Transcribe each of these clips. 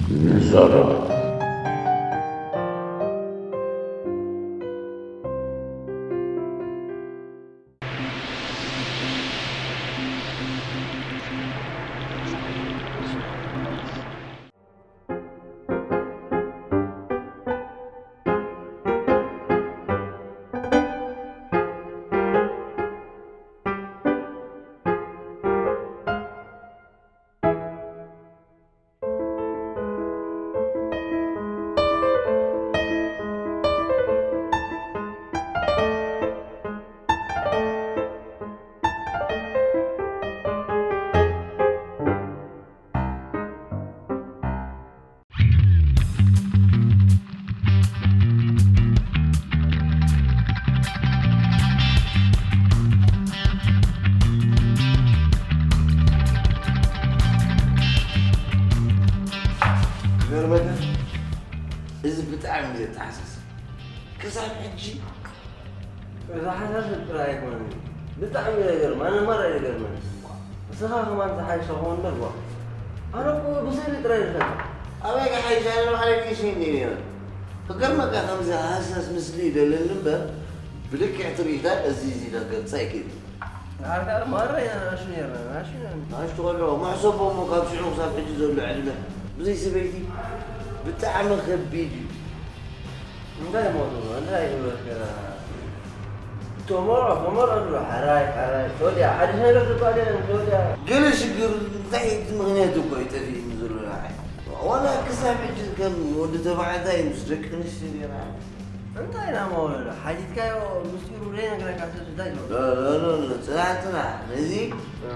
ንዛረብ። ገርመካ፣ እዚ ብጣዕሚ ዘተሓሳስብ። ክሳብ ሕጂ እዚ ሓሳብ ጥራይ ኣይኮነን። ብጣዕሚ እዩ ዘገርም። ኣነ ማራ እዩ ዘገርመኒ። ንስኻ ከማን ዝሓይሽ ኸውን እምበር፣ ዋ። ኣነ እኮ ብስእሊ ጥራይ ዝፈልጥ። ኣበይ ክሓይሽ? ኣነ ባዕለይ ርኢሰ እንድየ ነይረ። ክገርመካ፣ ከምዚ ሃሳስ ምስሊ ይደለኒ እምበር፣ ብልክዕ ትርኢታ እዚ፣ እዚ ዳ ገልጻ ኣይክእልን። ንዓርካ ማራ ኢና ንኣሽቱ ነርና፣ ንኣሽቱ ነርና። ንኣሽቱ ቆልዑ፣ መሕሰቦ እሞ ካብ ሽዑ ክሳብ ሕጂ ዘሎ ዕድመ ብዘይ ሰበይቲ ብጣዕሚ ከቢድ እዩ። እንታይ እሞ ትብሎ? እንታይ ይብሎ እስከ? ተመርዖ፣ ተመርዖ ትብሎ፣ ሓራይ፣ ሓራይ። ተወዲኣ፣ ሓድሽ ነገር ዝበሃል የለን፣ ተወዲኣ። ገለ ሽግር እንታይ እቲ ምኽንያት እኮ እዩ ጠፊእኒ ዘሎ ንዓይ። ዋላ ክሳብ ሕጂ ከም ወዲ ተባዕታይ ምስ ደቂ ኣንስትዮ ጌራ። እንታይ ኢና መወለዶ? ሓቲትካዮ ምስጢሩ ዘይነግረካ ሰብ እንታይ ይገብር? ሎ፣ ሎ፣ ሎ፣ ሎ፣ ጽናሕ፣ ጽናሕ። ነዚ እ።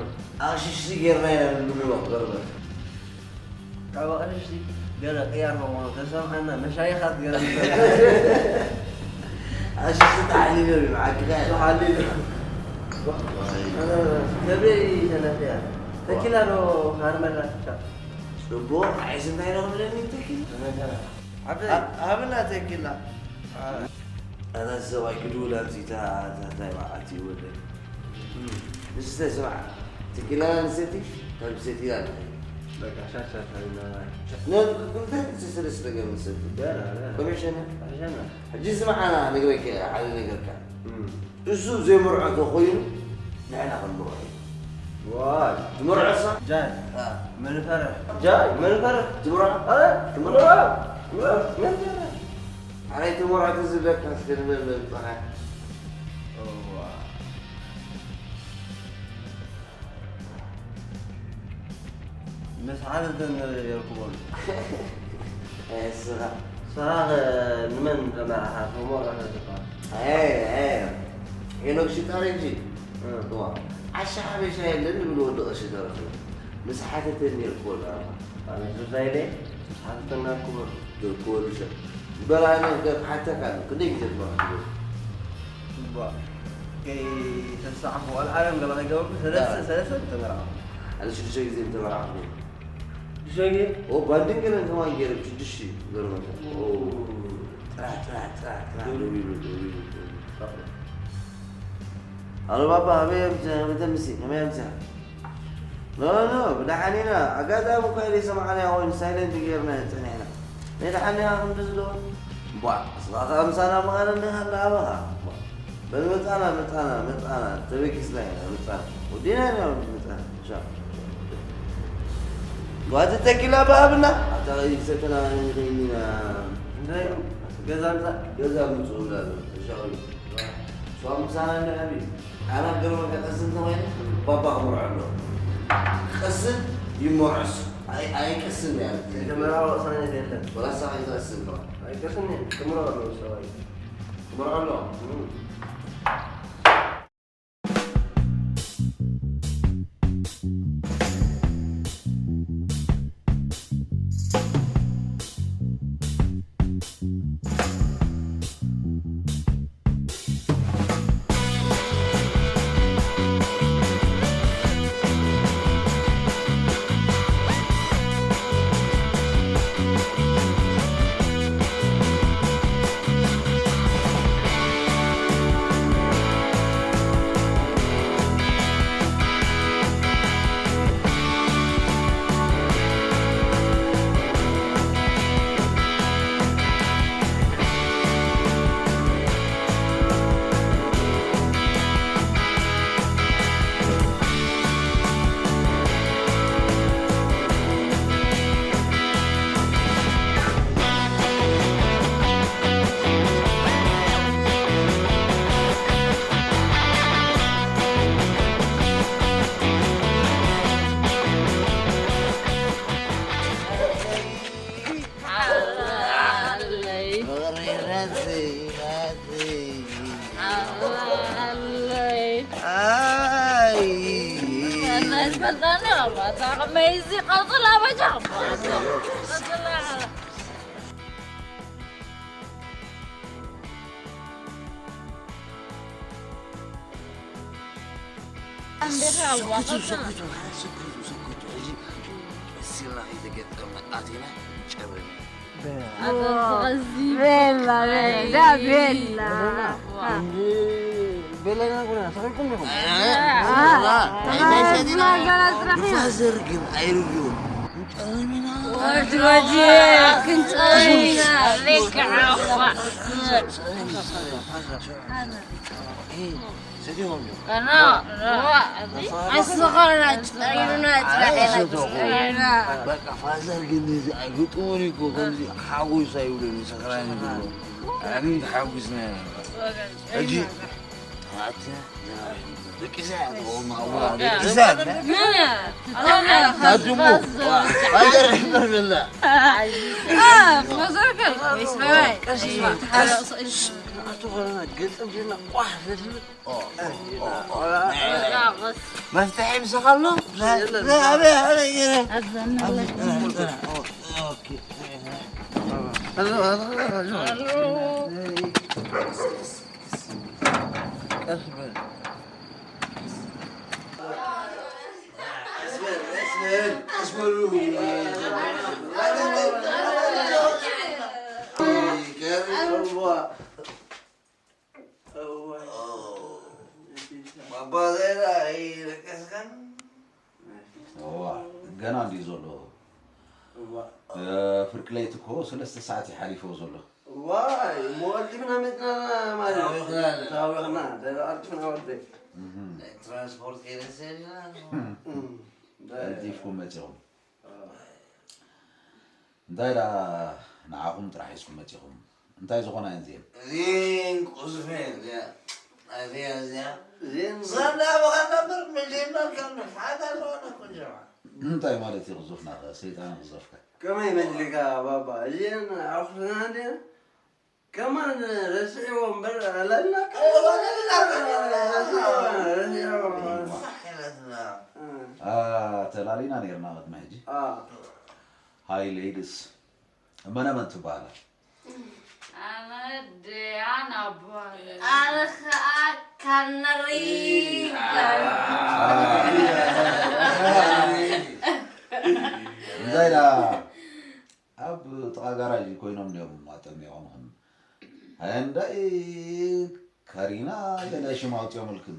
ኣቕሽሽቲ ጌርና ኢና ንልምኖ፣ ገርበት። ካብ ኣቕሽሽቲ ገለ ቅያር መወሎ ተሰምዓና፣ መሻይኻት ገለ ኣቕሽሽቲ ተሓሊሎም እዩ፣ ብሓቂ ኸኣ። ተሓሊሉ። ዋይ። ኣነ ከብደይ ተነኺኣ። ተኪላ ዶ ሃርመላ? ጽቡቕ፣ ዓይስ እንታይ ነው ክብለኒ ተኪላ? ተነኺኣ። ዓበይ። ኣ-፣ ሃብና ተኪላ። ኣ-፣ ኣታ ሰብኣይ ክድውል ኣምጺእካ፣ ኣታ እንታይ መዓት እዩ ወደይ። እም። ንስተ ስማዕ፣ ተኪላ ንሰቲ፣ ካብ ሰቲ ኢላ ንኸይድ። በቃ ሻሻ ታይና። ነ-፣ እንታይ ንስተ ሰለስተ ገር ንሰቲ? ገና፣ ገና። ኮሚሽነር? ኮሚሽነር። ሕጂ ስማዕ፣ ኣነ ነግረካ፣ ሓደ ነገርካ። እም። እሱ ዘይምርዖ ተኾይኑ ንሕና ክንምርዖ ኢና። ዋይ። ትምርዖ እሳ? ጃይ። አ። መንፈረ። ጃይ፣ መንፈረ። ትምርዖ? አ? ትምርዖ? ትምርዖ? ትምርዖ? መንፈረ። ኣረ ኣይትምርዖ ተዝብለካ እስከ ንበል በል ጥራይ። እዋ። ምስ ሓተተን የርክቦም። ኣይ፣ እስኻ። ንስኻ ኸ ንመን ተመርዓኻ? ተመርዖ ተዝኻ? ኣይ፣ ኣይ፣ ሄኖክ ሽጣር እንጂ። እ። እዋ፣ ዓሻ ሓበሻ የለን ዝብል ወዲ ቀሺ ተረኽበ። ምስ ሓተተን የርክቦ ኣለኻ። ኣነ ሱሳይ ደይ? ምስ ሓተተን የርክቦ። የርክቦ ልሸ። እምበር ኣነ ክሓተካ ኣሎ። ክንደይ ግዜ ትመርዖ? እባ፣ ከይተሳዕፎ፣ ኣልዓለም ገለ ከይገበርኩ፣ ሰለስተ፣ ዳ። ሰለስተ ተመርዓኹ። ኣነ ሽዱሽተ ግዜ ተመርዓኹ። ሽዱሽተ ግዜ? ኦ፣ ባንድን ገለን ከማን ገይረ፣ ሽዱሽተ ይገርመካ። ኦ። ኦ። ጥራሕ፣ ጥራሕ፣ ጥራሕ፣ ጥራሕ፣ ደው ይብል፣ ደው ይብል፣ ደው ይብል። ኣሎ ባባ፣ ከመይ ኣምጽ-፣ ከመይ ተምሲ፣ ከመይ ኣምጽኣ? ኖ፣ ኖ፣ ብደሓን ኢና። ኣጋጣሚ እኳ ዘይሰማዕናዮ ኮይኑ ሳይለንት ጌርና ጸኒሕና። ናይ ደሓን ዲኻ ክንድዚ ዶ? እምቧእ፣ ንስኻ ከኣ ምሳና መቐረ እንዲኻ እንዳ ኣባኻ። እምቧእ። በል መጻና፣ መጻና፣ መጻና። ተበጊስና ኢና፣ መጻና። ወዲና ኢና መጻና። ሻ። ጓቲ ተኪላ ብኣብና። ኣብታ ቀይሰተና ንኸይኒና። እንታይ? ገዛ ምጻእ? ገዛ ምጹ ብላ። ሻ። ሷም ምሳና እንድሕር እዩ። ኣነ ገርመካ ቀስን ተባሂለ ባባ ክምርዖ ኣሎ። ቀስን ይመርዖስ። ኣይ-፣ ኣይቀስን እያ። ዝተመርዐ ወሳኔት የለን። ወላ ንስኻ ኣይትቐስን ከማን። ኣይቀስን እየ። ክምርዖ ኣሎ ሰብኣይ። ክምርዖ ኣሎ። እም። መይዚ ቀጽል ኣበጃ። ሰኩቱ ሰኩቱ ሰኩቱ ሰኩቱ። እዚ መሲልና ከይተገጠምና ኣቲና ጨብሪና። ቤላ ቤላ ቤላ። እንዲ ቤላና ጎና ሰኺልኩም ዲኹም? ፋዘር ግን ኣይርድኡን። ክንጨርም ኢና። ወዲ ወዲ ክንጨርም ኢና። ሰቲሆም እዮም። ኣስኻና ጨሪሩና ጨሪሩና። በቃ ፋዘር ግን እዚ ኣይግጥሙን እኮ ከምዚ ሓጎስ ኣይብሉን ሰኽራን ይብሉ። ኣን ተሓጉስና ኢና። ሕጂ ኣትና ደቂሳ እያ ትኸውን ማእዋ ደቂሳ ታድሙ ፋዘር ይበርብላ። ፋዘር ከ ወይስ በባይ ኣቶ ኸለና ገጸም ጀና ቋሕ ዘድልት መፍትሒ ምሳኻ ኣሎ? ባባ ዘይዳ ኣይደቀስካን? እዋ ገና እንድዩ ዘሎ። ፍርቂ ለይቲ እኮ ሰለስተ ሰዓት እዩ ሓሊፍዎ ዘሎ። ዋይ እሞ ቀልጢፍና መፅና ማለት እዩ። ታዊኽና ታዊኽና ቀልጢፍና ወደይ። ናይ ትራንስፖርት ከይረሰልና። ቀልጢፍኩም መፂኹም። እንታይ ደኣ ንዓኹም ጥራሕ ሒዝኩም መጺኹም? እንታይ ዝኾና እየን እዚኤን? እዚን ቁዝመ እዚኣ እዚኣ እዚኣ እዚን ሳንዳ በኻና በር መጀመር ከም ንፍሓት ኣለዋና ኮጀማ እንታይ ማለት እዩ? ቕዙፍና ኸ ሰይጣን ይቕዘፍካ። ከመይ መድልካ ባባ እዚን ኣኹስና እንዲና ከማን ረስዕዎ እምበር ኣላልና ተላሊና ነርና ቅድሚ ሕጂ። ሃይ ሌድስ እመነ መን ትበሃላ? ኣነ ደያና እበሃል። ኣነ ኸኣ ካነሪ እንታይ ኢላ ኣብ ጥቓ ጋራጅ ኮይኖም እዮም ኣጠሚቖምኽን። ኣየ እንዳይ ካሪና ገለ ሽም ኣውፂኦምልክን።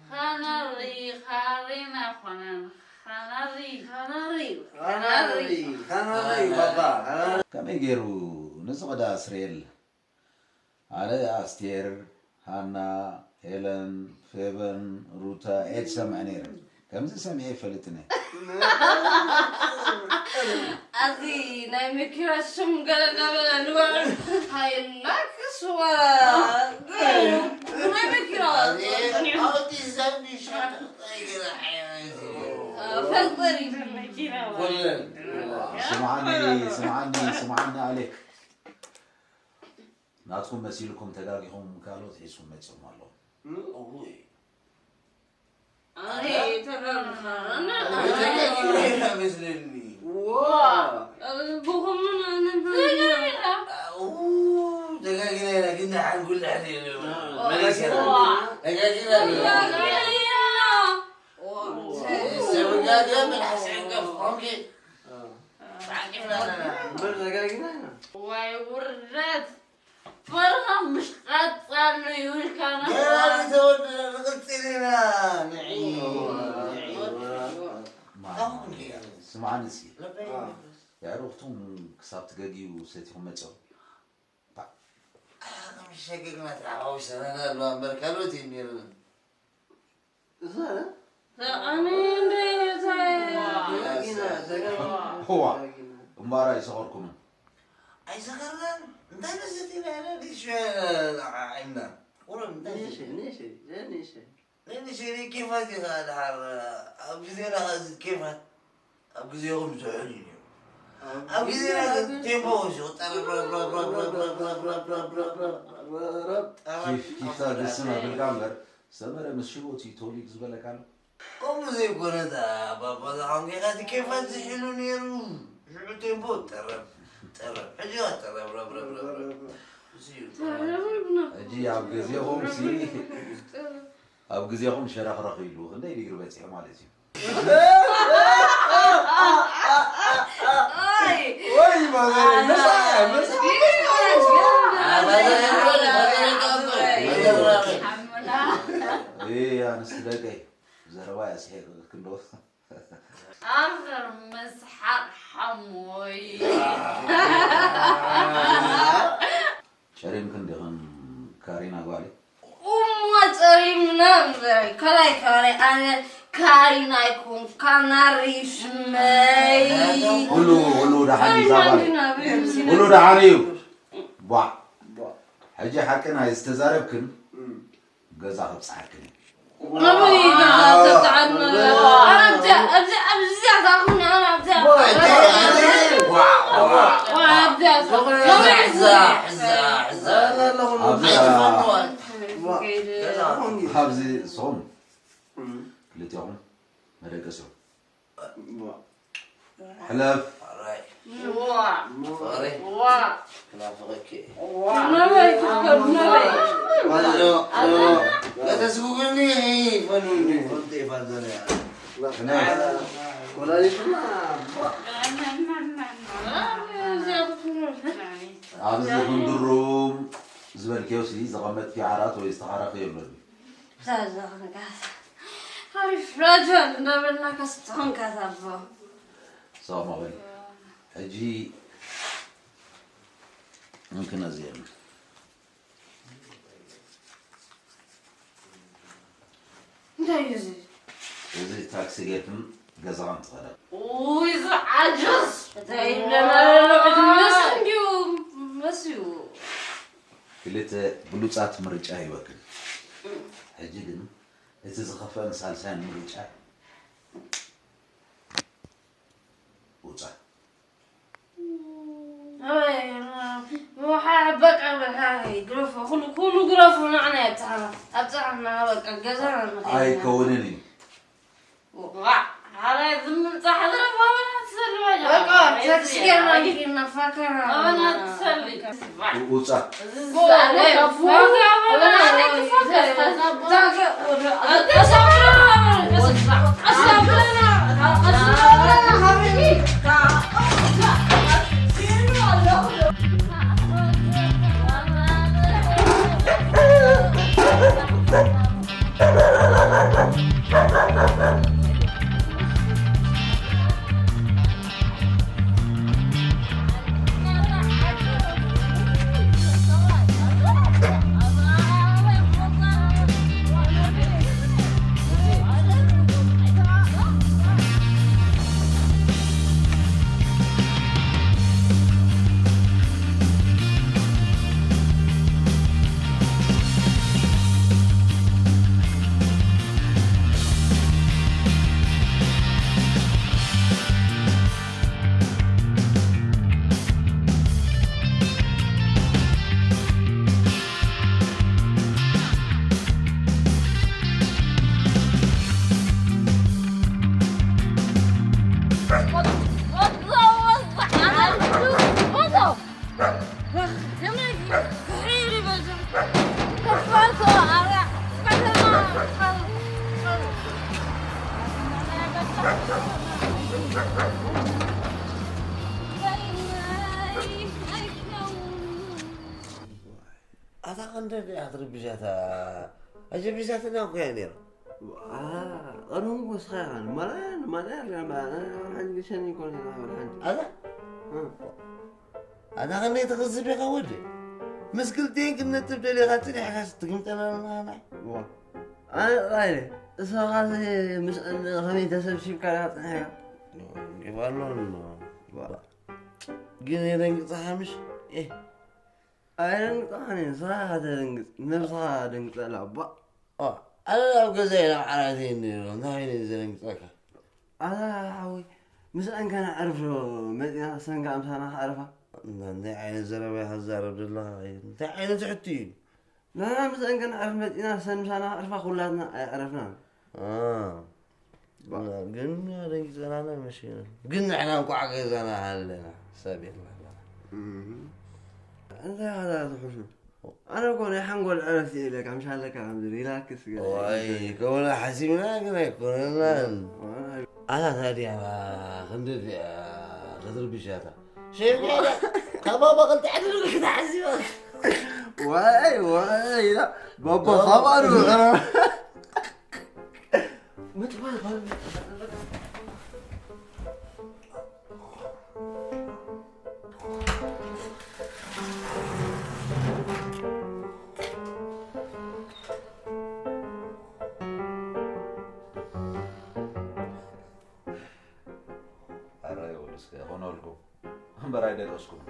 ኻናሪ ኻሪና ኾነን ኻናሪ ኻናሪ ኻናሪ ባባ ኻናሪ ከመይ ገይሩ ንዝቕዳ እስራኤል ኣነ ኣስቴር ሃና ሄለን ፌበን ሩታ እየ ዝሰምዕ ነይረ። ከምዚ ሰሚዐ ኣይፈልጥን እየ። ኣዚ ናይ መኪና ሽም ገለ እናበለ ንባዕሉ ሃይላክስ ወላ ናይ መኪና ጸኒሑ ፈጥር መኪና ስምዓኒ ስምዓኒ ስምዓኒ ኣሌክ ናትኩም መሲልኩም ተጋጊኹም ካልኦት ሒዝኩም መጺኹም ኣለዉ። እውይ ኣይ ተጋግኻ መስለኒ ብኹምና ተጋጊና ኢና ግን ደሓን ጉልሕ ተጋጊና ተጋጊና ሰብ ጋገ መልሓስ ዕንቀፍ ኮንኪ ተዓቂፍና ኣለና እምበር ተጋጊና ኢና ዋይ ውርደት ፈርሃ ምሽ ቀጻሉ ይብልካና ገና ተወድና ንቕጽል ኢና ንዒ ስምዓኒ እስኪ የዕሩኽቱም ክሳብ ትገግዩ ሰቲኹም መጺኹም ሸገግና ተሓዋዊሰና ኣለዋ እምበር ካልኦት እዩ ነይሩ እዋ እምባር ኣይሰኸርኩምን ኣይሰኸርናን እንታይ መሰት ኢና ኢና ንእሽና ቁሩብ እንታይ ንእሽይ ንእሽይ ዘንእሽይ ንእሽይ ኬፋት እዩ ከዓ ድሓር ኣብ ግዜና ከዓ እዚ ኬፋት ኣብ ግዜኹም ዝውዕል እዩ ነይሩ ኣብ ግዜና ግን ቴምፖ ዝቑጠር ኪፍኪፍታ ደስም ኣብልካ እምበር ሰመረ ምስ ሽቦ እቲ ተወሊዱ ዝበለካ ኣሎ? ከምኡ ዘይኮነ እታ ባባ ዝሓንጎኻ እቲ ኬፋት ዝሕሉ ነይሩ። ሽዑ ቴምፖ ጠረብ፣ ጠረብ፣ ሕጂ ኸኣ ጠረብ፣ ረብ፣ ረብ፣ ረብ፣ ረብ። እዚ እዩ። ሕጂ ኣብ ግዜኹም ሲ፣ ኣብ ግዜኹም ሸረኽረኽ ኢሉ ክንደይ ዲግሪ በጺሑ ማለት እዩ? ወይ ማዘር፣ መሳያ፣ መሳያ። እይ፣ ኣንስቲ ደቀይ፣ ዘረባ እያ ስሒቕክን ዶ? ኣኽር መስሓቕ ሓሞይ። ጨሪምክን ዲኽን ካሪና ጓለይ? እሞ ጸሪምና እምበር፣ ካልኣይ ካልኣይ ኣነ ካሪና ኣይኮንኩ፣ ካናሪ ሽመይ። ኩሉ፣ ኩሉ ደሓን እዩ፣ እዛ ጓል። ኩሉ ደሓን እዩ። ቧዕ። ሕጂ ሓቂ ናይ ዝተዛረብክን ገዛ ከብጽሓክን እዩ። ኣበይ ገዛ ተብጽሓና? ኣብዚኣ፣ ኣብዚኣ፣ ኣብዚኣ ትኣኽኒ፣ ኣነ ኣብዚኣ። ኣብዚኣ ትኣኽኒ። ኣብዚ፣ ኣብዚ ንስኹም ክልቲኹም መደቀሲ ኢኹም። ሕለፍ። ፍቕሪ። ክናፍቐኪ እየ። ነበይ ትርከብ፣ ነበይ። ከተስጉግኒ ፈኑኒ። ኮንቴ ፋዘለያ። ሕለፍ። ወላዲትና። ኣብዚ ክንድሩም ዝበልክዮ ሲ ዝቐመጥክዮ ዓራት ወይ ዝተኻረኽዮ ኣሎ ድዩ? ዛዛ ክንካስ። ኣሪፍ ራጃል እንዳበልና ከስተኹም ካታቦ። ሰላም ኣበል። ሕጂ ምምክን ኣዝየን። እንታይ እዩ እዚ? እዚ ታክሲ ጌርክን ገዛኻን ትኸዳ። ኡይ፣ እዚ ዓጅዝ! እንታይ ይብለና ኣሎ? ዕድመስ እንዲዩ መስዩ። ክልተ ብሉጻት ምርጫ ሂበክን። ሕጂ ግን እቲ ዝኸፍአን ሳልሳይን ምርጫ ውጻእ። ኣይ፣ ምውሓ በቃ፣ በቃ፣ ግረፎ፣ ኩሉ፣ ኩሉ ግረፎ፣ ንዓና የብጽሓና፣ ኣብጽሓና፣ በቃ፣ ገዛና ንኸይድ። ኣይከውንን እዩ። ዋዕ፣ ሓራይ ዝምንጻሕ ዝረፋ፣ ኣበና ትሰልባ፣ በቃ፣ ኣበና ታክሲ ትሰልባ፣ ጌርና ኣበና ንኸይድ፣ ናፋካ፣ ኣበና ትሰልባ። ውጻእ። ኣታ ኸንደ ድኣ ትርብሻታ ኣጀቢሳትና እኮ እያ ነይራ። አ፣ ቀደም እኮ እስኻ ኢኻ ንማልያ፣ ንማልያ፣ ንማልያ፣ ሓንቲ ሸኒ እኮ ነይራ፣ ሓንቲ። ኣታ? እ። ኣታ ኸንደይ ትኽዝብ ኢኻ ወዲ? ምስ ክልቲኤን ክንነጥብ ደሊኻ ጽኒሕካስ ትግምጠና ኣለኻ ንዓይ? ዋ። ኣነ ጥራይ ድየ? እስኻ ኸ ምስአን ኸመይ ተሰብሲብካ ዲኻ ጸኒሕካ? ይባሎ ኣሎ። ዋ። ግን የደንግጽኻ ምሽ? ኤህ። ኣየደንግጽኻን እየ፣ ንስኻ ኢኻ ተደንግጽ፣ ነብስኻ ደንግጸላ፣ ባእ። ኦ፣ ኣነ ኣብ ገዛይ ናብ ዓራተይ እንድየ፣ እንታይ ኮይኑ እዩ ዘደንግጸካ? ኣታ ሓወይ፣ ምስኣን ከነዕርፍ ዶ መጺና፣ እሰን ከኣ ምሳና ከዕርፋ? እንታይ ዓይነት ዘረባ ኢኻ ትዛረብ ዘለኻ? እንታይ ዓይነት ትሕቲ እዩ? ንሕና ምስአን ከነዕርፍ መጺና፣ ሰን ምሳና ከዕርፋ ኩላትና ኣይዕረፍናን። አ። ባ- ግን ደንጊጸናና መሲና። ግን ንሕና እንኳዕ ገዛና ሃለና። ሰብ የለን። እህ። እንታይ ኢኻ ትሕሹ? ኣነ እኮ ናይ ሓንጎል ዕረፍቲ እየ ኢለካ፣ ምሽ ኣለካ ከምዚ ሪላክስ ገለ ዋይ፣ ከምኡ ሓሲብና ግን ኣይኮነናን። ዋይ። ኣታ ታዲያ ክንዲ ዲኣ ክትርብሽ እያ እታ። ሸይዳ፣ ካብ ባባ ክልተ ዕድል ክትሓስባ። ዋይ፣ ዋይ፣ ኢላ፣ ባባ ኦ። ካባሉ ዕረ-፣ ምጥፋእ ባል-፣ ኣረ ይውልስከ፣ ሆኖልኩ። እምበር ኣይደቀስኩን።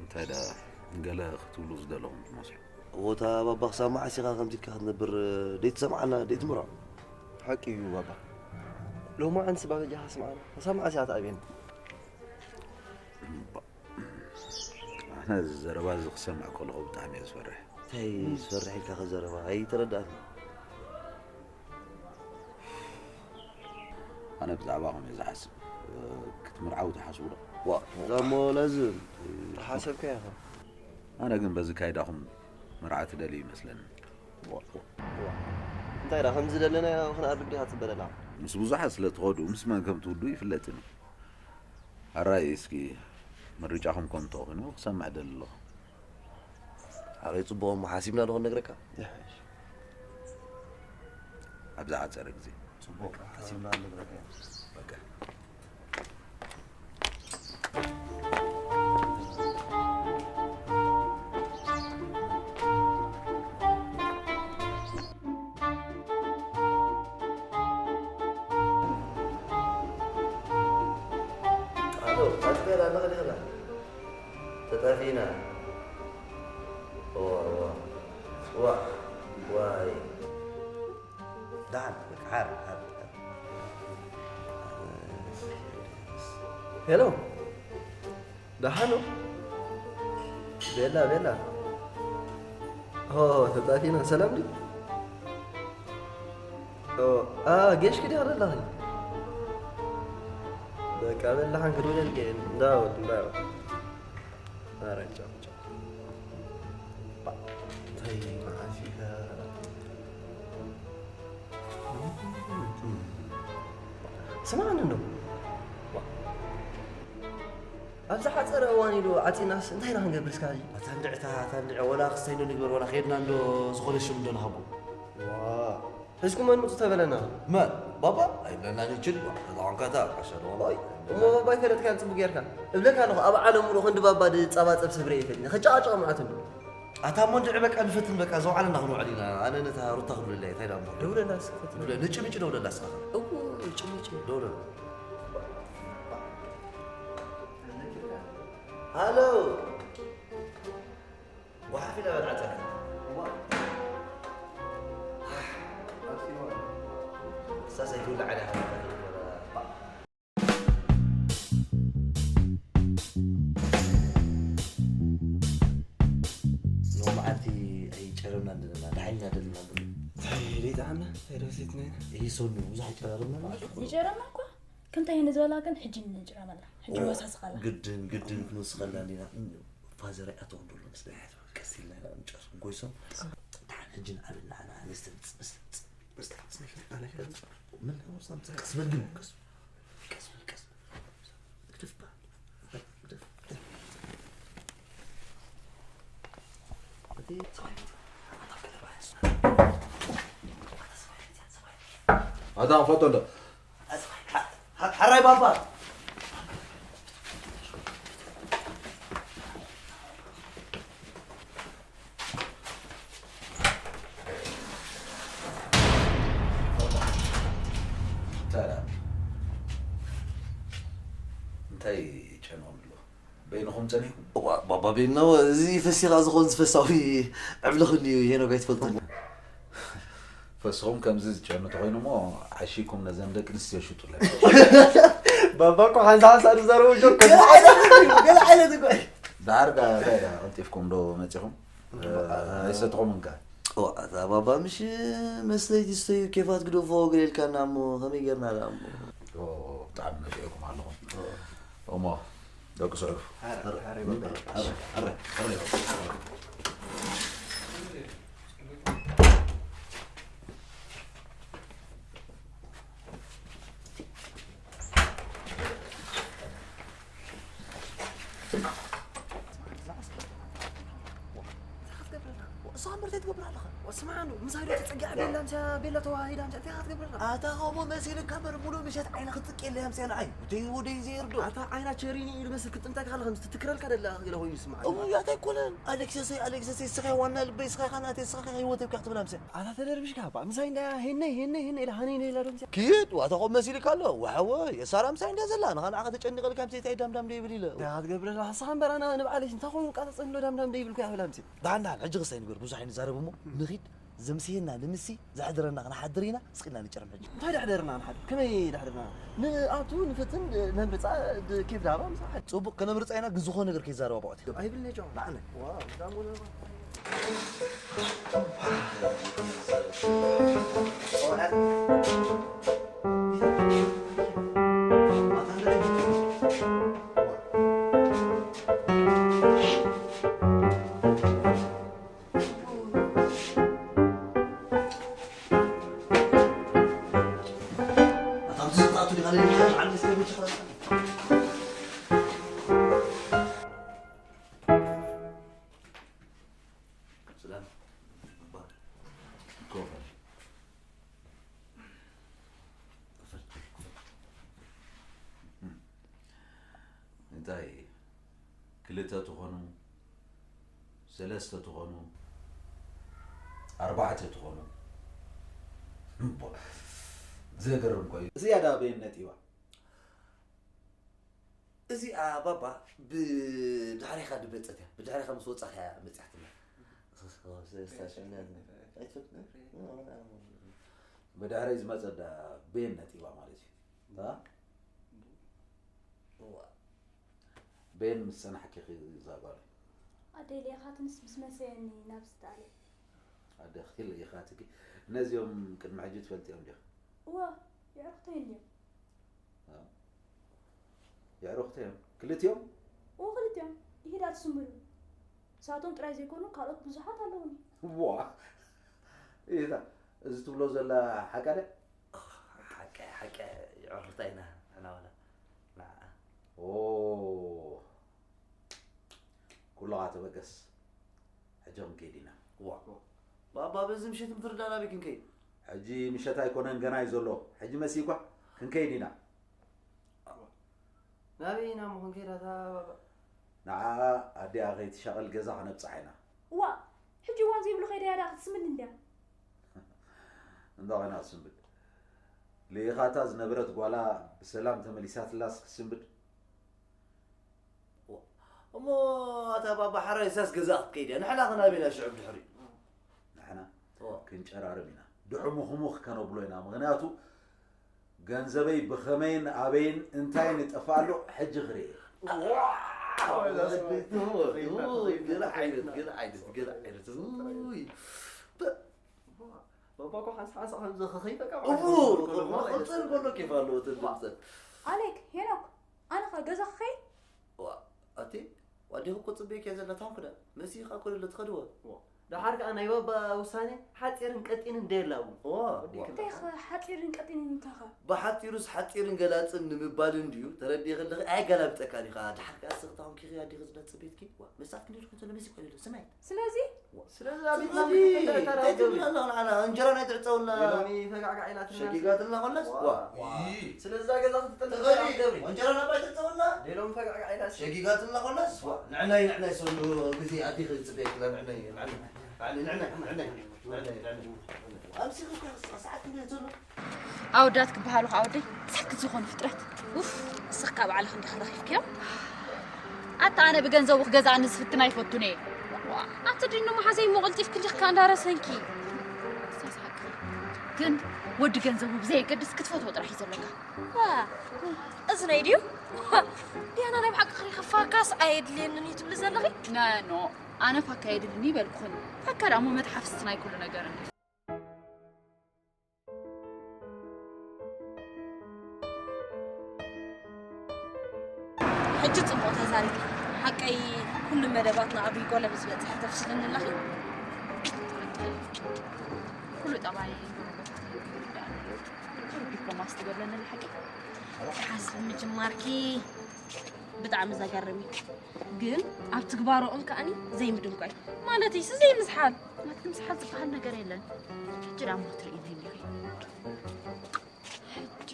እንታይ ደኣ ገለ ክትብሉ ዝደለኹም ትመስሉ? እወ፣ እታ ባባ ክሳብ መዓስ ኢኻ ከምዚ ኢልካ ክትነብር? ደይትሰምዓና፣ ደይትምርዖ። ሓቂ እዩ ባባ። ሎማዓንስ ባበጃኻ ስምዓና። ክሳብ መዓስ ኢኻ ትኣብየና? እባ፣ ኣነ እዚ ዘረባ እዚ ክሰምዕ ከለኹ ብጣዕሚ እየ ዝፈርሕ። እንታይ ዝፈርሕ ኢልካ ከ ዘረባ? ኣይተረዳእኒ። ኣነ ብዛዕባኹም እየ ዝሓስብ። ክትምርዓው ትሓስቡ ዶ? ዋ፣ እዛ እሞ ላዝም። ተሓሰብካ ኢኻ። ኣነ ግን በዚ ካይዳኹም መርዓ ትደልዩ ይመስለኒ። ዋ፣ ዋ። እንታይ ደኣ፣ ከምዚ ደለናዮ ክንኣርግ ዲኻ ትጽበ ደለኻ? ምስ ብዙሓት ስለ ትኸዱ፣ ምስ መን ከም ትውድኡ ይፍለጥን እዩ። ኣራይ እስኪ ምርጫኹም ከምቶ ኮይኑ ክሰምዕ ደሊ ኣለኹ። ኣበይ ጽቡቕ እሞ ሓሲብና ዶ ክንነግረካ? ይሕሽ። ኣብ ዝሓጸረ ግዜ። ጽቡቕ ሓሲብና ንነግረካ ኢና። በቃ። ኣሎ፣ ኣትቤላ ኣለኸ ዲኸላ? ተጣፊና። እዋ፣ እዋ። እዋ፣ ዋይ። ደሓን፣ በቃ፣ ሓር፣ ሓር፣ ሓር። ሄሎ፣ ደሓን ነው? ቤላ፣ ቤላ። ኦ፣ ተጣፊና፣ ሰላም ድዩ? ኦ፣ አ፣ ጌሽ ክዲ ኣለላኺ? በቃ፣ በላሓን ክድውለልኪ፣ እንዳወድ፣ እንዳወድ። ኧረ፣ ጫው፣ ጫው። እንታይ መዓት እዩ? ስማዕኒ እንዶ። ዋ። ኣብ ዝሓጸረ እዋን ኢሉ ዓጺናስ እንታይ ኢና ክንገብር እስካ ሕጂ? ኣታ እንድዕታ፣ ኣታ እንድዕ፣ ወላ ክስታይ እንዶ ንግበር፣ ወላ ከይድና እንዶ ዝኾነ ሽም እንዶ ንሃቦ። ዋ። ሒዝኩመን ምጹ ተበለና። መን? ባባ? ኣይብለናን ይችል። እዛ ቋንቋታ፣ ቃሻ ዶ? ኦይ፣ እሞ ባባ ይፈለጥካ ጽቡቅ ጌርካ። እብለካ ኣለኹ፣ ኣብ ዓለም ሙሉእ ክንዲ ባባ ድጻባጸብ ሰብ ርእየ ይፈልጥ። ከጨቃጨቕ መዓት እንዶ። ኣታ እሞ እንድዒ በቃ ንፈትን በቃ ዘውዓለና ክንውዕል ኢና። ኣነ ነታ ሩታ ክብለለይ እንታይ ዳሞ? ደውለላ እስኪ ፈትን። ደውለ፣ ንጭ ንጭ ደውለላ እስኻ። እዎ፣ ንጭ ንጭ። ደውለላ። ሃሎ። ጓሓፍ ኢላ በልዓታ። እዋ። ኣታ ሰይፉ ለዓለ። ሎማዓንቲ ኣይጨረምናን ዘለና፣ ደሓን ኢና ዘለና። እንታይ ደይጠዓምና? እንታይ ደበሰትና ኢና? ይህ ሰኑ ብዙሕ ኣይጨራረምና ማለት እዩ። ይጨረምና እኳ። ከምታ ይህን ዝበላ ግን ሕጂ ንጭረመላ። ሕጂ ኦ፣ ወሳስኻላ። ግድን፣ ግድን ክንወስኸላ እንዲና። ፋዘር ኣቶም ደሎ ምስ ናይ ቀስ ኢልና ኢና ንጨርሶም። ጎይሶም። ደሓን ሕጂ ንዓብል ንዓና። ንስተ-፣ ንስተ-፣ ንስተ-፣ ንስተ-፣ ምን? ቀስ በል ግን፣ ቀስ፣ ቀስ በል፣ ቀስ። ግደፍ ባ። ግደፍ፣ ግደፍ። እቲ ሰብኣይ ሞተ። ኣታ ገለ ባሕስ። ኣታ ኣታ ክፈቶ እንዶ። ሓራይ ባባ። እንታይ ደኣ? እንታይ ጨንቆም ኣሎ? በይንኹም ጸኒሕኩም? እዋ፣ ባባ ቤና፣ እዚ ፈሲኻ ዝኾን ዝፈሳዊ ዕብልኽን እዩ፣ ሄኖክ ኣይትፈልጦን። ፈስኹም ከምዚ ዝጨኑ ተኾይኑ እሞ፣ ዓሺኩም ነዘን ደቂ ኣንስትዮ ሽጡለን። ባባ እኮ ሓንሳ ሓንሳ ዝዛረቡ ጆክ። ገለ ዓይነት እኮ እዩ፣ ገለ ዓይነት እኮ እዩ። ደሓር ከ እንታይ ደኣ ቀልጢፍኩም ዶ መጺኹም? ኣይሰትኹም እንካ? እዋ፣ እታ ባባ ምሽ መስተይቲ ስተዩ ኬፋት ግደፎ ገለ ኢልካና እሞ፣ ከመይ ጌርና ደኣ እሞ? ኦ፣ ብጣዕሚ ነፊዕኩም ኣለኹም። እሞ፣ ደቂ ስዑር። ኣረ፣ ኣረ፣ ኣረ፣ ኣረ። እንታይ ክትገብረላ? እሷ እምበር እንታይ ትገብር ኣለኻ? ስማዕ፣ ምሳይ ዶ ተጸጊዓ ቤላ ምሳያ፣ ቤላ ተዋሂዳ ምሳያ፣ እንታይ ክትገብረላ? ኣታ ከምኡ መሲልካ እምበር፣ ሙሉእ ምሸት ዓይና ክትጽቅ የለ ምሳያ ንዓይ። ወደይ፣ ወደይ ዘይርዶ። ኣታ ዓይና ቸሪኒ ኢሉ መስል ክትጥምታ ኢኻ፣ ከምዚ ትትክረልካ ደላ ገለ ኮይኑ ይስማዕ። እው፣ ያታ ኣይኮነን። ኣሌክሰሰይ፣ ኣሌክሰሰይ፣ ስኻ ዋና ልበይ፣ ስኻ ኢኻ ናተይ፣ ስኻ ኢኻ ህይወተይ እኮ ክትብላ ምሳያ። ኣታ ተደርብሽካ፣ ባዕ ምሳይ እንዳ ሄነይ፣ ሄነይ፣ ሄነይ ኢላ ሃነይ፣ ነይ ኢላ ዶ ምሳያ? ኪድ፣ ዋታ ከምኡ መሲልካ ኣሎ። ዋሕወ፣ የሳራ ምሳይ እንዳ ዘላ፣ ንኻ ንዓኻ ተጨኒቐልካ ምሳይ እንታይ ዳምዳም ደይብል ኢለ። እንታይ ክትገብረላ? ንስኻ እምበር ኣነ ንባዕለይ እንታይ ኮይኑ ቃጸጸ ንሎ ዳምዳም ደይብልኩ እያ ብላ ምሳያ። ዳንዳን፣ ሕጂ ክሳይ ንግበር፣ ብዙሕ ኣይንዛረብ እሞ፣ ንኺድ፣ ዘምስየና ንምሲ፣ ዘሕድረና ክንሓድር ኢና፣ ስቕ ኢልና ንጨርም ሕጂ። እንታይ ደሕደርና ንሓድር? ከመይ ደሕደርና? ንኣቱ፣ ንፍትን፣ ነምርጻ፣ ድ-፣ ኬፍ ዳባ፣ ምሳሕ። ጽቡቕ፣ ከነምርጻ ኢና፣ ግን ዝኾነ ነገር ከይዛረባ ብዖት። ኣይብልኒ ጨው። ንዓነ። ዋው፣ ዳሞ ነባ። እንታይ ክልተ ትኾኑ፣ ሰለስተ ትኾኑ፣ ኣርባዕተ ትኾኑ? እምቦ፣ ዘገርም እኮ እዩ። እዚኣ ዳ በየን ነጢባ? እዚኣ ባባ ብድሕሪኻ ድመጸት እያ። ብድሕሪኻ ምስ ወጻኻ እያ መጺኣትና። ብድሕረይ ዝመጸት ዳ በየን ነጢባ ማለት እዩ። እ? እዋ። በየን ምስ ጸናሕኪ ኢኺ እዛ ጓል? ኣደይ ሌኻትንስ ምስ መሰየኒ ናብ ስጣለ። ኣደኺ ሌኻትኪ ነዚኦም ቅድሚ ሕጂ ትፈልጥዮም ዲኺ? እዋ፣ የዕርኽተይ እንድዮም። እ። የዕርኽተዮም? ክልቲኦም? እዎ፣ ክልቲኦም። ይሂዳ ትስምብሉ። ንሳቶም ጥራይ ዘይኮኑ ካልኦት ብዙሓት ኣለዉኒ። ዋ! ኢታ፣ እዚ ትብሎ ዘላ ሓቂ ድያ? ሓቂ፣ ሓቂ፣ የዕርኽታ ኢና ንሕና ዋላ። ንዓ። ኦ። ኩልኻ ተበገስ። ሕጂ ክንከይድ ኢና። ዋ። ባባ፣ በዚ ምሸት ምፍርዳን ኣበይ ክንከይድ? ሕጂ ምሸት ኣይኮነን፣ ገና እዩ ዘሎ። ሕጂ መሲእኳ፣ ክንከይድ ኢና። ናበይ ኢና እሞ ክንከይድ ኣታ ባባ? ንዓ ኣዲኣ ከይትሻቐል ገዛ ከነብጽሓ ኢና። እዋ፣ ሕጂ እዋን ዘይብሉ ከይዳ እያ ደኣ ክትስምድ እንድያ። እንዳ ኾይና ክትስምብድ። ልኢኻታ ዝነበረት ጓላ ብሰላም ተመሊሳትላስ ክትስምብድ? እሞ ኣታ ባባ ሓራይ እሳስ ገዛ ክትከይድ እያ። ንሕና ኸ ናበይ ኢና ሽዑ ብድሕሪኡ? ንሕና እዎ። ክንጨራርም ኢና። ድሕሙኽሙኽ ከነብሎ ኢና። ምኽንያቱ ገንዘበይ ብኸመይን ኣበይን እንታይን ይጠፍኣሉ ሕጂ ክርኢ። ዋው! ገለ ዓይነት፣ ገለ ዓይነት፣ ገለ ዓይነት፣ ውይ። በ-፣ ባባ እኮ ሓንሳ ሓንሳ ከምዚ ክኸይድ በቃ እዎ፣ ማለት እዩ። ክቕጽል ከሎ ኬፍ ኣለዎ፣ እቲ ድምጽ። ኣሌክ፣ ሄኖክ፣ ኣነ ኸ ገዛ ክኸይድ? ዋ፣ ኣቲ፣ ዋዲኹ እኮ ጽበየኪ እያ ዘላ፣ ታንኩ ዳ። መሲኻ እኮ ደሎ ትኸድዎ። ዋ። ደሓር ከኣ ናይ ባባ ውሳኔ ሓጺርን ቀጢንን ደየላ እውን። ኦ፣ ወዲ ክብር። እንታይ ኸ ሓጺርን ቀጢንን እንታኻ? ብሓጺሩስ ሓጺርን ገላጽን ንምባል እንድዩ፣ ተረዲእኺ ኣለኺ፣ ኣይገላብጠካን ኢኻ። ደሓር ከኣ እስኺ ታውን ኪኺ ኣዲኺ ዝነጽ ቤትኪ? ዋ፣ መሳት ክንዲ ድኹም ዘሎ መሲእ ኮይኑ ኣሎ፣ ስማይ። ስለዚ? ስለዚ ኣብ ቤትና ስለዚ፣ እንታይ ትብልና ኣለኹ ንዓና? እንጀራ ናይ ትዕጸውና። ሎሚ ፈጋዕጋዕ ኢላትና። ሸጊጋትና ኮላስ? ዋ። ዋ። ስለዚ እዛ ገዛ ክትጥልፍ ተኸዲ፣ ትገብሪ። እንጀራ ናባይ ትዕጸውና። ሌሎም ፈጋዕጋዕ ኢላስ። ሸጊጋትና ኮላስ? ዋ። ንዕናይ፣ ንዕናይ ሰሉ ግዜ ኣዲኺ ዝጽበየክላ ንዕናይ፣ ንዕናይ። ኣነ ንዕናይ፣ ንዕናይ፣ ንዕናይ፣ ንዕናይ። ኣምሲኺ እኮ ሰዓት ክንደይ ዘሎ? ኣወዳት ክበሃሉ ከዓ ወደይ ሳክት ዝኾኑ ፍጥረት። ውፍ፣ ንስኽ ካብ ባዕልኽ እንዲኻ ረኺብክዮም። ኣታ ኣነ ብገንዘቡ ክገዛእኒ ዝፍትን ኣይፈቱን እየ። ዋ፣ ኣቲ ድኑ መሓዘይ እሞ ቀልጢፍ ክሊኽካ እንዳረሰንኪ። እሳስ ሓቂ። ግን ወዲ ገንዘቡ ብዘየገድስ ክትፈትዎ ጥራሕ እዩ ዘለካ። ዋ፣ እዚ ናይ ድዩ? ዋ፣ ዲያና ናይ ብሓቂ ክሪኸፋካስ ኣየድልየንን እዩ ትብሊ ዘለኺ? ነ፣ ኖ፣ ኣነ ፋካ የድልኒ ይበልኩኹን። ፋካ ደኣ እሞ መትሓፍስቲ ናይ ኩሉ ነገር እንዲ። ሕጂ ጽቡቕ ተዛሪብኪ። ሓቀይ ኩሉ መደባትና ኣብ ሪጎለ ምስ በጽሐ ተፍስልኒ ኣለኺ። ኩሉ ጠባይ ዲፕሎማሲ ትገብረኒ ሓቂ። ሓስብ ምጅማርኪ ብጣዕሚ ዘገርም እዩ። ግን ኣብ ትግባሮኦም ከኣኒ ዘይምድንጓይ። ማለትይሲ ዘይምዝሓል። ናትኪ ምዝሓል ዝበሃል ነገር የለን። ሕጂ ደኣ እሞ ትርእይኒ እንዲኺ። ሕጂ፣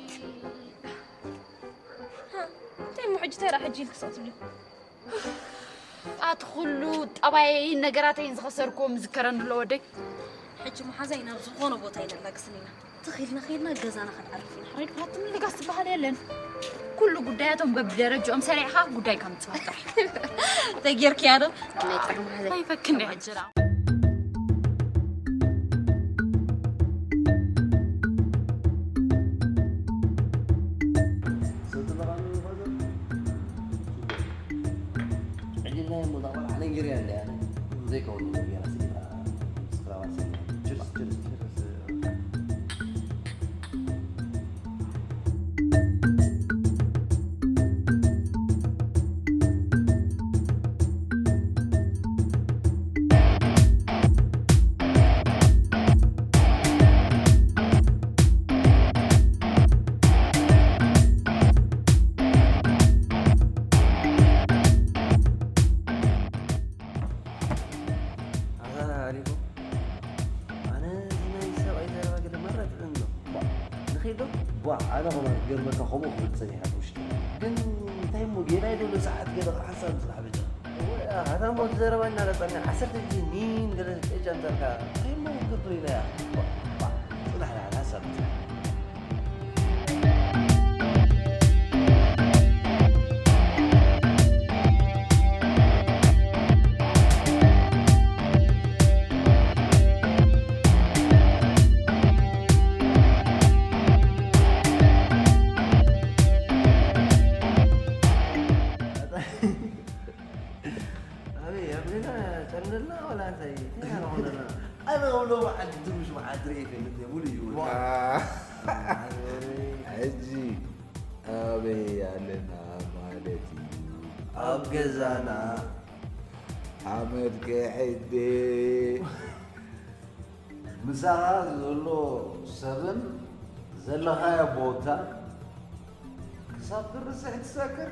ሃ፣ እንታይ እሞ ሕጂ ተራ ሕጂ ኢልክስ ክትብሊ? ኣቲ ኩሉ ጠባየይን ነገራተይን ዝኸሰርክዎ ምዝከረኒ ኣሎ ወደይ። ሕጂ መሓዛይ ናብ ዝኾነ ቦታ ኣይነላግስን ኢና። ትኺልና ኺልና ገዛና ክንዓርፍ ኢና። ሕራይ ድፋት ምልጋስ ዝበሃል የለን። ኩሉ ጉዳያቶም በብደረጃኦም ሰሪዕኻ ጉዳይካ ምጽባብ ጥራሕ። ተጌርክያ ዶ? ናይ ጥሩ መሓዛይ። ኣይፈክን ሕጂ ደኣ። ሕጂ ናይ ሞታ ቆልዓ ነጊርያ እንድያ፣ ዘይከውን ነገር ገይራ ስኢላ፣ ስክራባት ስኢላ። ችርስ፣ ችርስ፣ ችርስ። ኣታ ኣሪጎ፣ ኣነ እዚ ናይ ሰብኣይ ዘረባ ገለ መራ ጥዑም ኣሎ። ቧ፣ ንኸይድ ዶ? ቧ፣ ኣነ ኸማን ክገርመካ ከምኡ ክብል ጸኒሐ ኣብ ውሽጢ። ግን እንታይ እሞ ጌናይ ዶ ነዚ ሰዓት ገለ ሓሳብ ዝለዓበ ጀ። እወ፣ ኣታ እሞ እቲ ዘረባ እናለጸና ዓሰርተ ግዜ ኒን ገለ ጨጫ ኣምጻልካ። እንታይ እሞ ክትገብር ኢለ እያ? ቧ፣ ቧ፣ ጽናሕ፣ ንዓና ሓሳብ። ኣበይ፣ ኣብ ሌላ ጨንደልና ዋላ እንታይ? እንታይ ኢና ንኾነና? ኣነ ከም ሎሚ ዓዲ ትንሽ መዓት ርእየ ይፈልጥ እየ፣ ሙሉ እዩ። ዋ። ኣይ፣ ሕጂ ኣበይ ኣለና ማለት እዩ? ኣብ ገዛና። ሓመድ ክሕደ። ምሳኻ ዘሎ ሰብን ዘለኻዮ ቦታ ክሳብ ትርስዕ ትሰክር?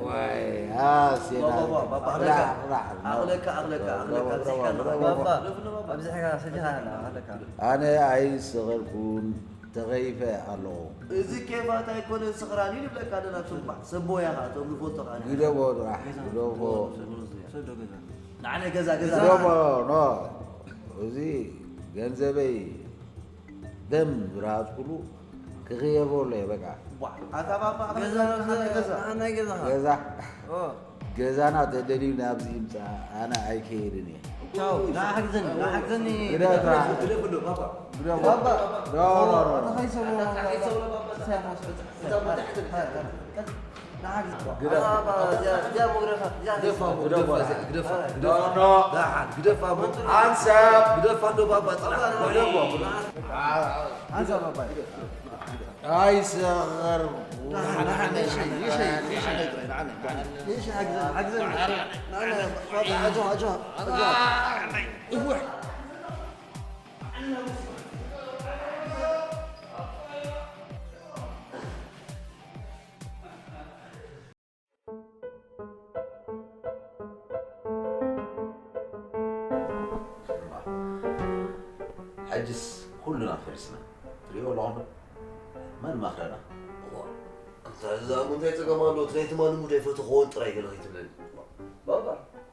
ዋይ፣ ኣሴና። ባባ፣ ባባ፣ ኣኽለካ፣ ራሕ፣ ራሕ፣ ኣኽለካ፣ ኣኽለካ፣ ኣኽለካ፣ ባባ፣ ኣብዚሕካ ባባ፣ ንዓኻ፣ ባባ። ባባ፣ ኣብዚሕካ ሰቲኻ ኣኽለካ። ኣነ ኣይሰኸርኩን፣ ተኸይፈ ኣለኹ። እዚ ኬፋት ኣይኮነን፣ ስኽራን እዩ ንብለካ ኣለና። ጽባሕ፣ ሰብ ሞያ ኸኣ፣ እቶም ንፈልጦ ኸኣ። ግደፎ ጥራሕ፣ ግደፎ። ንዓና ገዛ፣ ገዛ። ግደፎ፣ ኖ። እዚ ገንዘበይ ደም ዝረሃጽኩሉ ክኽየፎ ኣሎ እየ፣ በቃ። ዋ፣ ኣታ ባባ፣ ገዛ፣ ገዛ፣ ገዛ። ገዛ። ገዛ። ኦ። ገዛና ተደልዩ ናብዚ ይምጻእ፣ ኣነ ኣይከይድን እየ። ቻው፣ ንዓ ሓግዘኒ፣ ንዓ ሓግዘኒ። ግደፍ፣ ግደፍ፣ ግደፍ፣ ግደፍ፣ ባባ። ግደፍ። ባባ። ኖ፣ ኖ፣ ኖ። ኣታ ኸይሰሞ፣ ኣታ ኸይሰሞ፣ ባባ። ግደፍ። ግደፋ፣ ግደፋ፣ ግደፋ፣ ግደፋ። ኖ፣ ኖ። ደሓን፣ ግደፋ፣ ኖ። ኣንሳብ። ግደፋ፣ ኖ፣ ባባ፣ ጽናሕ። ግደፋ። ኣንሳብ፣ ባባ። ኣይሰኸር። ሕጅስ ኩልና ፈሪስና። ትሪኦ ኣለኹም ዶ? መን መኽረና? እዋ፣ ኣንታ እዛ እሞ እንታይ ጸገም ኣለዎ? እቲ ናይ ትማሊ ሙድ ኣይፈተኽዎን ጥራይ ገለ ከይትብለኒ። ባባ፣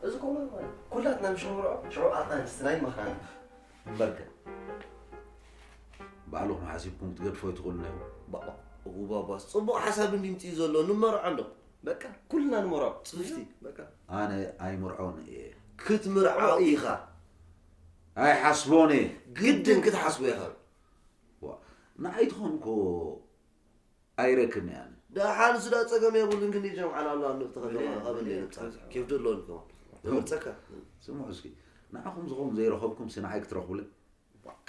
እዚ እኮ ማለት ማለት ኩላትና ምሽ ንምርዖ፣ ሽዑ ኣቓንስትና ይመኽራና። እምበርከ፣ ባዕልኹም ሓሲብኩም ክትገድፎ ኣይትኽእሉን ኢኹም። ባባ፣ እው ባባስ፣ ጽቡቕ ሓሳብ እንድዩ ምጽኡ ዘሎ፣ ንመርዖ ኣሎ። በቃ፣ ኩልና ንመርዖ፣ ጽፍቲ፣ በቃ። ኣነ ኣይምርዖን እየ። ክትምርዖ ኢኻ። ኣይሓስቦን እየ። ግድን ክትሓስቦ ኢኻ። ዋ፣ ንዓይ ትኾንኮ ኣይረክን እየ ኣነ። ደሓን ስዳ ጸገም የብሉን፣ ክንዲ ጀምዓና ኣሎ፣ ኣብ ንፍቲ ከተማ፣ እለ-፣ ካብ እንደ እለ-፣ ነጻ። ኬፍ ዶ ኣለዎን ከማን? እው። ይመርጸካ። ስምዑ እስኪ፣ ንዓኹም ዝኸውን ዘይረኸብኩምሲ ንዓይ ክትረኽቡለይ?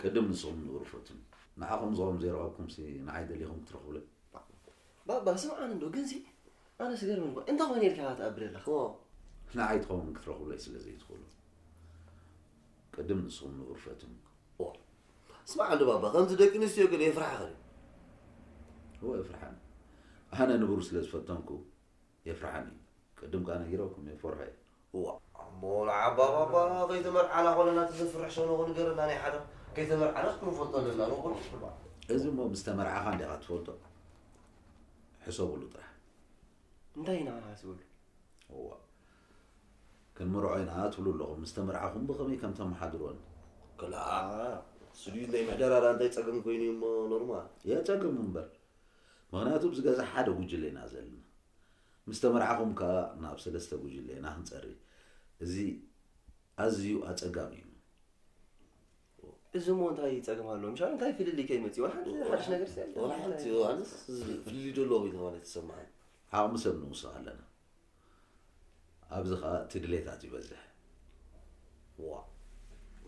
ቅድም ንስኹም ንብሩ ፈትኑ። ንዓኹም ዝኸውን ዘይረኸብኩምሲ ንዓይ ደሊኹም ክትረኽቡለይ? ባባ፣ ስምዓኒ እንዶ፣ ግንሲ፣ ኣነስ ገርመን እኮ፣ እንታይ ኾይነ ኢልካ ትኣብር ኣለኻ? ኦ። ንዓይ ትኸውን ክትረኽቡለይ ስለ ዘይትኽእሉ። ቅድም ንስኹም ንብሩ ፈትኑ። ኦ። ስማዕ እንዶ ባባ፣ ከምዚ ደቂ ኣንስትዮ ገለ የፍርሓኻ ድዩ? እወ፣ የፍርሓኒ። ኣነ ንብሩ ስለ ዝፈተንኩ፣ የፍርሓኒ። ቅድም ከኣ ነጊረኩም፣ የፈርሖ እየ። እዋ፣ እሞ ንዓባ ባባ ከይተመርዓና ኮለና እቲ ዘፍርሕ ሰው ንኹ ንገረና ናይ ሓደ። ከይተመርዓናስ ክንፈልጦ ኣለና፣ ንኹ ንኹ። እዚ እሞ ምስ ተመርዓኻ እንዲኻ ትፈልጦ። ሕሰቡሉ ጥራሕ። እንታይ ኢና ክንሓስበሉ? እዋ። ክንምርዖ ኢና ትብሉ ኣለኹም። ምስ ተመርዓኹም ብኸመይ ከም ተመሓድሮን? ክላ፣ ስድዩ ናይ ምሕደራራ እንታይ ጸገም ኮይኑ እዩ እሞ ኖርማል። የጸግም እምበር። ምኽንያቱ ኣብዚ ገዛ ሓደ ጉጅለ ኢና ዘለና። ምስ ተመርዓኹም ከኣ ናብ ሰለስተ ጉጅለ ኢና ክንጸሪ። እዚ ኣዝዩ ኣጸጋሚ እዩ። እዚ እሞ እንታይ ጸገም ኣለዎ? ምሻ እንታይ ፍልልይ ከይመጽእ? ወላ ሓንቲ ሓድሽ ነገር ስለ ወላ ሓንቲ፣ ኣነስ ፍልልይ ዶ ኣለዎ ኢልካ ማለት ይሰማዓኒ። ዓቕሚ ሰብ ንውስኽ ኣለና። ኣብዚ ኸኣ እቲ ድሌታት ይበዝሕ። ዋ።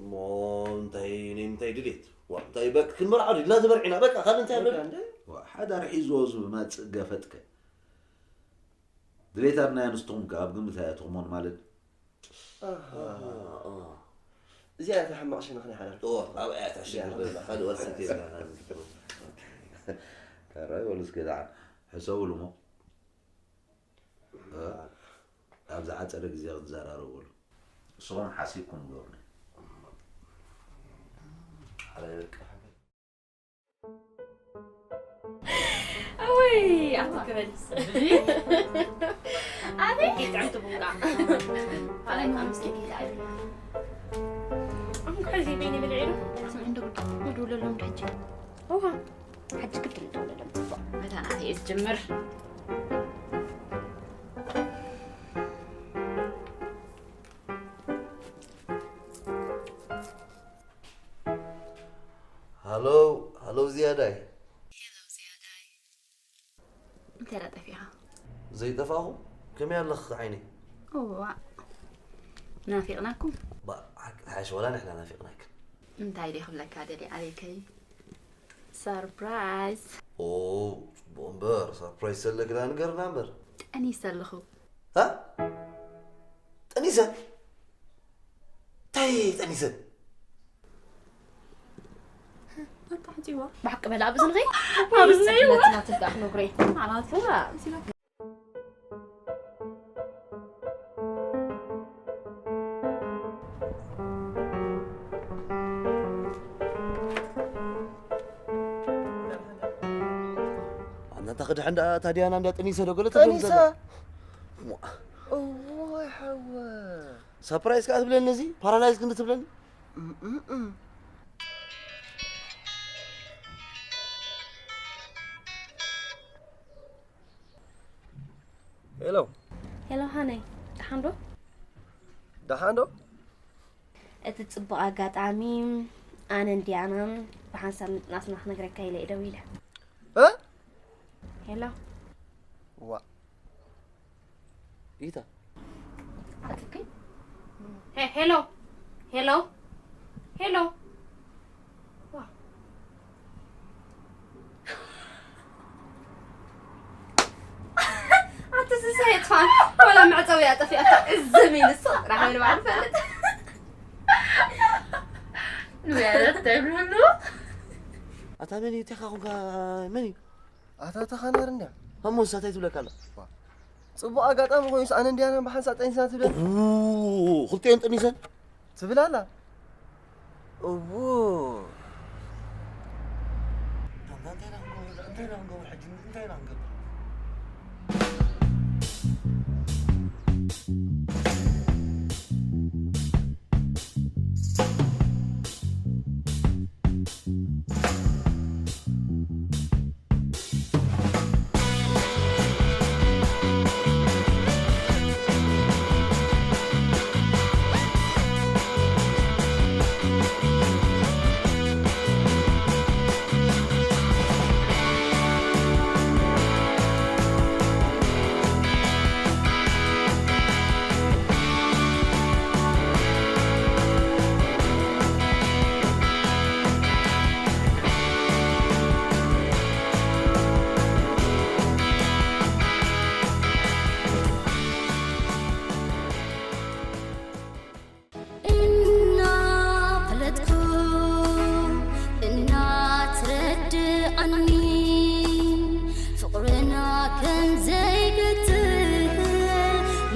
እሞ እንታይ፣ ናይ ምንታይ ድሌት? ዋ፣ እንታይ በቃ ክንመርዓ ድዩ? ኢልና ተመርዒና፣ በቃ ካልእ እንታይ ኣለና? በቃ እንደ ዋ፣ ሓዳር ሒዝዎ ዝመጽእ ገፈጥከ? ድሌታትና ንስኹም ከ ኣብ ግምት ኣየእተኹሞን ማለት? ኣሃ። ኣሃ፣ ኣሃ። እዚኣ እታ ሕማቕ ሸነኽ ናይ ሓዳር። እዋ፣ ኣብኣ እያ እታ ሽግር እዚኣ ዘላ። ካልእ ወላ ሓንቲ የብላን። ተራይ ወሉስ ገዛዓ። ሕሰቡሉ እሞ። እ? ኣብ ዝሓጸረ ግዜ ክንዘራረበሉ። ንስኹም ሓሲብኩም ግበሩኒ። ሓዳር በቃ። እውይ፣ ኣቲ ክበልስ። ኣበይ? ጥዕምቲ ቡንቃ። ካልኣይ ከዓ ምስኪን ይልዓል። ኣንኳ እዚ በይኒ ብልዒ ኢሉ። ስምዒ እንዶ ጉድ፣ ጉድ ውለሎም ዶ ሕጂ? እዋ። ሕጂ ግድን እንደውለሎም ጽቡቕ። መታ ናተይ እየ ዝጅምር። ሃሎ፣ ሃሎ ዝያዳይ። ሄሎ ዝያዳይ። እንታይ ደኣ ጠፊእኻ? ዘይጠፋኹም? ከመይ ኣለኺ ዓይነይ? እዋ፣ ናፊቕናኩም። ባ፣ ሓቂ ተሓሽ ዋላ ንሕና ናፊቕናክን። እንታይ ድየ ክብለካ ደልየ ኣበይከይ? ሰርፕራይዝ። ኦ፣ ጽቡቕ እምበር፣ ሰርፕራይዝ ሰለኪ ደኣ ንገርና እምበር። ጠኒሰ ኣለኹ። ሃ? ጠኒሰ? እንታይ ጠኒሰ? ኣታ ሕጂዋ። ብሓቂ በላ ኣብ እዝንኺ? ኣብ እዝነይ እዋ። ናትና ትብቃዕ ክነግሮ እየ። ኣናቱ። ኣናታ ክድሕን ደኣ ታዲያና እንዳ ጠኒሰ ዶ ገለ ትብለን ጠኒሰ? ዘላ? እዋይ ሓወ። ሳፕራይዝ ከኣ ትብለኒ እዚ? ፓራላይዝ ክንዲ ትብለኒ? እም፣ እም፣ እም። ሄሎ። ሄሎ ሃነይ፣ ደሓን ዶ? ደሓን ዶ? እቲ ጽቡቕ ኣጋጣሚ፣ ኣነን ዲያናን ብሓንሳብ ምጥናስና ክነግረካ ኢለ እየ ደዊለ። እ? ሄሎ። ዋ። ኢታ። ኣትኪ? ሄ-፣ ሄሎ። ሄሎ። ሄሎ። ዋ። የጥፋን፣ ወላ መዕጸዊ እያ ጠፊኣታ። እዝም ኢሉ እሱ ጥራሕ ኢሉ ባዕሉ ፈልጥ። ንበረት ተብሉ። ኣታ መን እዩ? እንታይ ኾንካ? መን እዩ? ኣታ ተኻናር እንድያ። ሃሞስ ኣታይ ትብለካ ኣላ? ጽቡቕ ኣጋጣሚ ኮይኑስ ኣነ እንድያ ብሓንሳእ ጠኒስና ትብለኒ። ኡ፣ ክልቲኦን ጠኒሰን? ትብል ኣላ። እዎ። እንታይ ኢና ክንገብር? እንታይ ኢና ክንገብር ሕጂ? እንታይ ኢና ክንገብር? እናፈለጥኩ እናተረድኣኒ ፍቕርና ከም ዘይግትል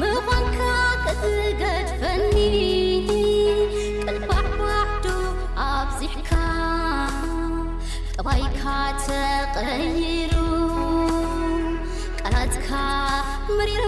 ምዃንካ ክትገድፈኒ ቀልባዕባዕዶ ኣብዚሕካ ጠባይካ ተቐይሩ ቃላትካ መሪሩ